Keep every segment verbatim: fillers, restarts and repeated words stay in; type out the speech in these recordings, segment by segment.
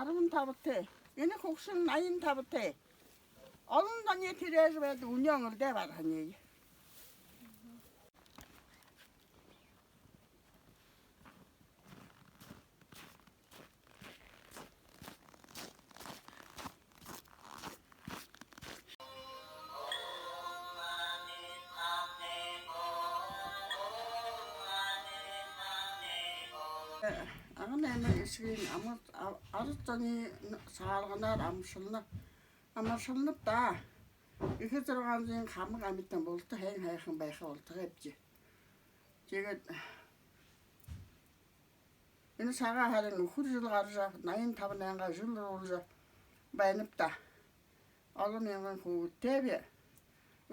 Арбан табатай. Энэ хүгшэн наян табатай. Олон зониие тэрээжэ байдаг үнеэн элдээ бараһаниие. Агын аймаг эсэгын амар-, а-, арад зониие сагаалганаар амаршална. Амаршалнаб даа. Эхэ зургаан зон хамаг амитан булта һайн һайхан байха болтогой бди. Тиигээд энэ сагаа һарын үхэр жэл гаража, наян табанайнгаа жэл оруулжа байнаб даа. Олон мянган хүүгэдтэй би.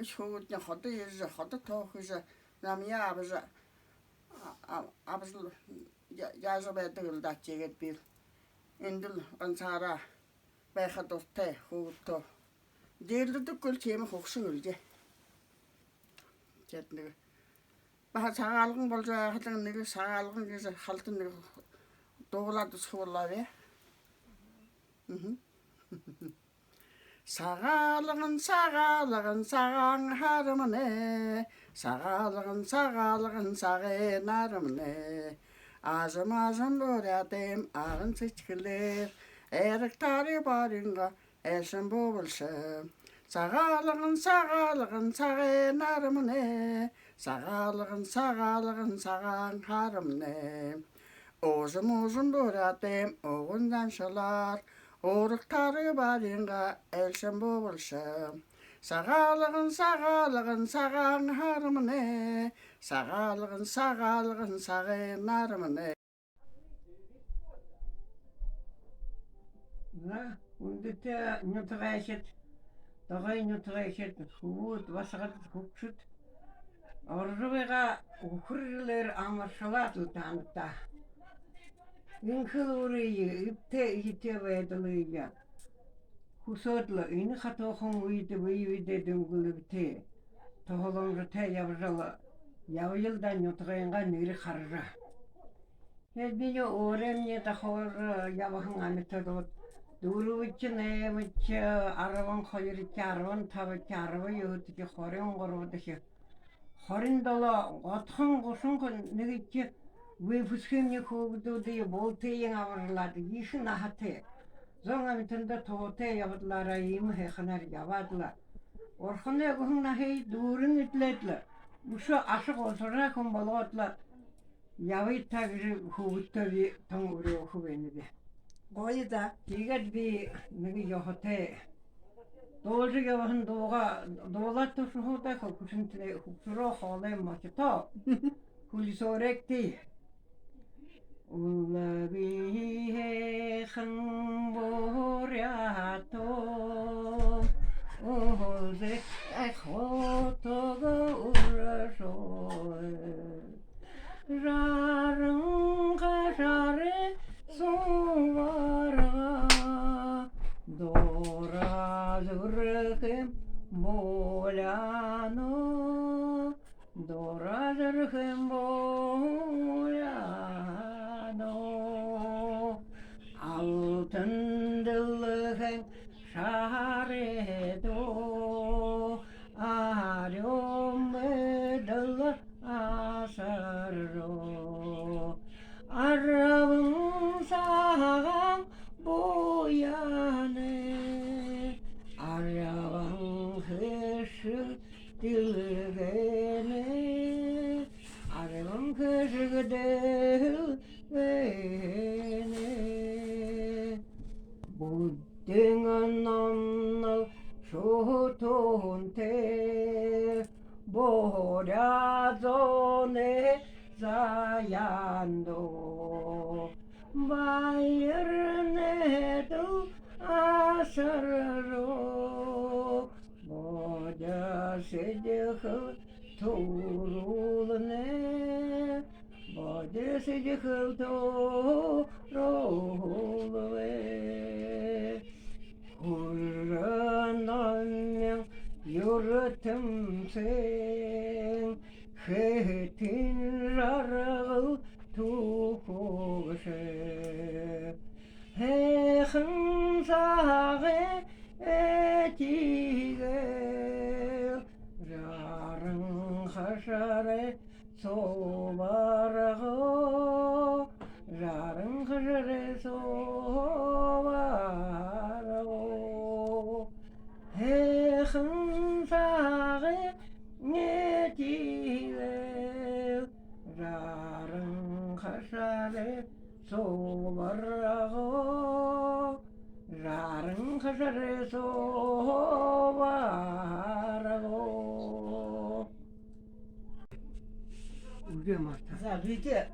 Үс хүүгэднай ходо ерэжэ, ходо тохижо, намайе абажа, а-, а-, абажал я-, яажа байдаг лэ даа. Тиигээд би эндэл гансаараа байха дуртай, хүүгэдтэй. Дээрлэдэггүй лэ, тиимэ хүгшэн лэ даа. Тиигээд нэгэ баһа сагаалган боложо байхадань, нэгэ сагаалган гэжэ халта нэгэ дуулаад үзэхэ болооб. Мгм. Сагаалган, сагаалган, сагаан һарамнай. Сагаалган, сагаалган, сагай нарамнай. Ажам ажам буряадайм агын сэдьхэлээр, Айрагтарай барингаа айлшан буулша. Сагаалган, сагаалган, сагай нарамнай. Сагаалган, сагаалган, сагаан һарамнай. Уужам уужам буряадайм уган заншалаар, Айрагтарай барингаа айлшан буулша. Сагаалган, сагаалган, сагаан һарамнай. Сагаалган, сагаалган, сагай нарамнай. За, хүндэтэ нютагайхид, Догой нютагайхид, хүбүүд, басагад, хүгшэд, орожо байгаа үхэр жэлээр амаршалаад лэ таанадта. Энхэ лэ үрые, эбтэй эетэй байдалые хүсөөд лэ, энэ хатуухан үедэ бэе бэедээ дүнгэлэгты, туһаламжатай ябажал, ябаял даа, нютагайнгаа нэрэ хаража. Тиигээд би өөрэмни дохоор ябаһан амитадууд: дүрбэдэхи, наймадахи, арбан хоёрдохи, арбан табадахи, арбан юһэдэхи, хорин гурбадахи, хорин долоо, отхон, гушан, нэгэдэхи выпускымни хүүгэдүүдые бултыень амаршалаад, ехэ наһатай, зон амитанда туһатай ябадалаараа, иимэ һайханаар ябаад лэ, урханай үгэһэн наһые дүүрэн эдлээд лэ, үшөө ашаг ушараа хүн болгоод лэ ябыт даа гэжэ хүүгэдтээ би тон үреэхэ байнаб. Гоё даа. Тиигээд би нэгэ ёһотой дуулжа ябаһан дуугаа дуулаад туршахуу даа, хүгшэнтнай, хүгшэрөө хоолой мохитоо хүлисөөрэйгты. Улаби һайхан буряад том, уулзахай хотогоо үршөө. Жаран хажуугай субарга дураа зүрхэм буляно, дураа зүрхэм буляно. Алтан дэлхэйн шарайдуу арюун мэдэл асаржа, арбан сагаан буянай, арбан хэшэг дэлгэнэй, арбан хэшэг дэлгэнэй. Буддын номнол шүтөөнтэй, буряад зоной заяандуу баяр найдал асаржа, бодо сэдьхэл түрүүлнэ, бодо сэдьхэл түрүүлбэ. Хүржэ номин юртэмсын хэтын жаргал түхэгшэ, һайхан Субарга, жаран хажарай субарга. Һайхан сагай нютагай жаран хажарай субарга. Жаран хажарай субарга. Үгы мартаа. За, бидэ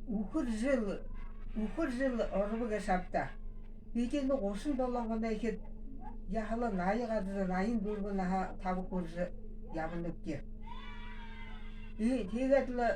үхэр жэл, үхэр жэл оробо гээшэ ааб даа. Бидэ энэ гушан долоон оной иигээд яһала наяа гаража, наян дүрбэн наһа таба хүрэжэ ябанабди. И, тиигээд лэ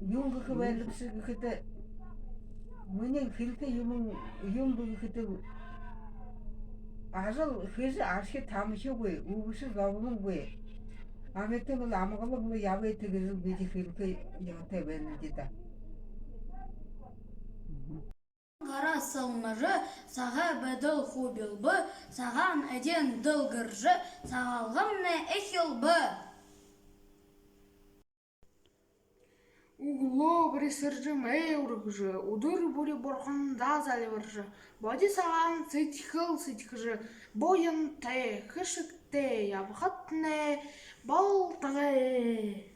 юун гэхэ байнабши гэхэдэ, минии хэлэхэ юумэн юун бэ гэхэдэ, ажал хэжэ архи тамхигүй, үбшэ зоболонгүй, амитан лэ амгалан лэ ябая гэжэл бидэ хэлэхэ ёһотой байнабди даа. Гараа сэлмэжэ, сагай байдал хубилба, сагаан эдеэн дэлгэржэ, Сагаалгамнай эхилбэ. Үглөө бэри сэржэмээ үргэжэ, үдэр бүри бурхандаа зальбаржа, бодисагаан сэдьхэл сэдьхэжэ, буянтай, хэшэгтэй ябахатнай болтогой.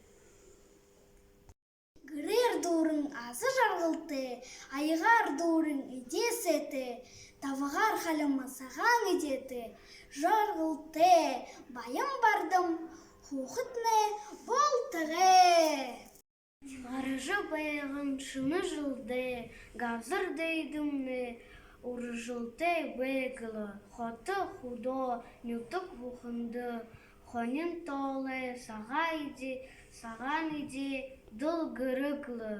Гэрээр дүүрэн аза жаргалтай, аягаар дүүрэн эдеэ сайтай, табагаар халима сагаан эдеэтэй, жаргалтай, баян бардам һуухатнай болтогой. Гаража байгаа шэнэ жэлдээ газар дайдамнай үржэлтэй байг лэ, хото хүдөө нютаг бүхэндэ хонин тоолой сагаан эдеэ, сагаан эдеэ дэлгэрэг лэ.